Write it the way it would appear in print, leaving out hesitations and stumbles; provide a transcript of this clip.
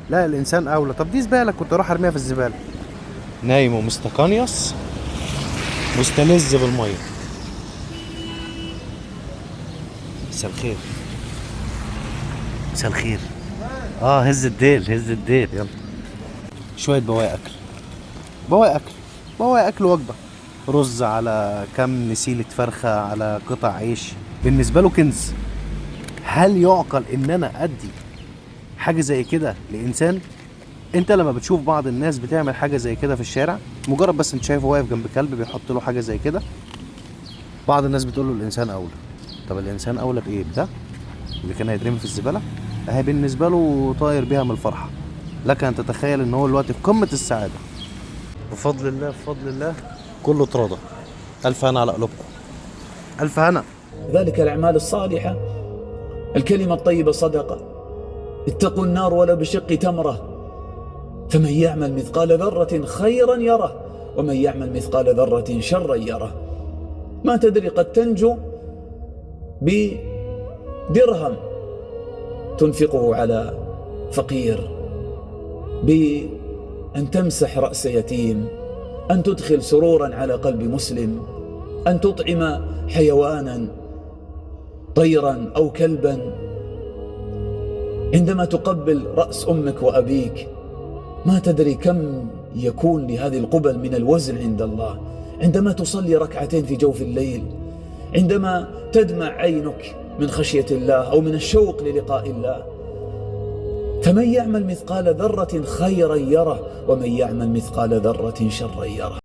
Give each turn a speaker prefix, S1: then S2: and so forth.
S1: لا الانسان اولى. طب دي زباله، كنت اروح ارميها في الزباله. نايم ومستقنيص، مستلذ بالميه. مساء الخير، مساء الخير. هز الديل، هز الديل. يلا شويه بواقي اكل، بواقي اكل، بواقي اكل، وجبه رز على كم نسيلة فرخه على قطع عيش، بالنسبه له كنز. هل يعقل ان انا ادي حاجه زي كده لانسان؟ انت لما بتشوف بعض الناس بتعمل حاجه زي كده في الشارع، مجرد بس انت شايفه واقف جنب كلب بيحط له حاجه زي كده، بعض الناس بتقول له الانسان اولى. طب الانسان اولى بايه؟ بده اللي كان هيترمي في الزباله، اهي بالنسبه له طاير بيها من الفرحه. لك ان تتخيل ان هو دلوقتي في قمه السعاده. بفضل الله، بفضل الله كله اتراضى. الف هنا على قلوبكم، الف هنا.
S2: ذلك الأعمال الصالحة، الكلمة الطيبة صدقة، اتقوا النار ولو بشق تمرة، فمن يعمل مثقال ذرة خيرا يره، ومن يعمل مثقال ذرة شرا يره. ما تدري، قد تنجو بدرهم تنفقه على فقير، بأن تمسح رأس يتيم، أن تدخل سرورا على قلب مسلم، أن تطعم حيوانا، طيرا أو كلبا. عندما تقبل رأس أمك وأبيك ما تدري كم يكون لهذه القبل من الوزن عند الله. عندما تصلي ركعتين في جوف الليل، عندما تدمع عينك من خشية الله أو من الشوق للقاء الله. فمن يعمل مثقال ذرة خيرا يره، ومن يعمل مثقال ذرة شرا يره.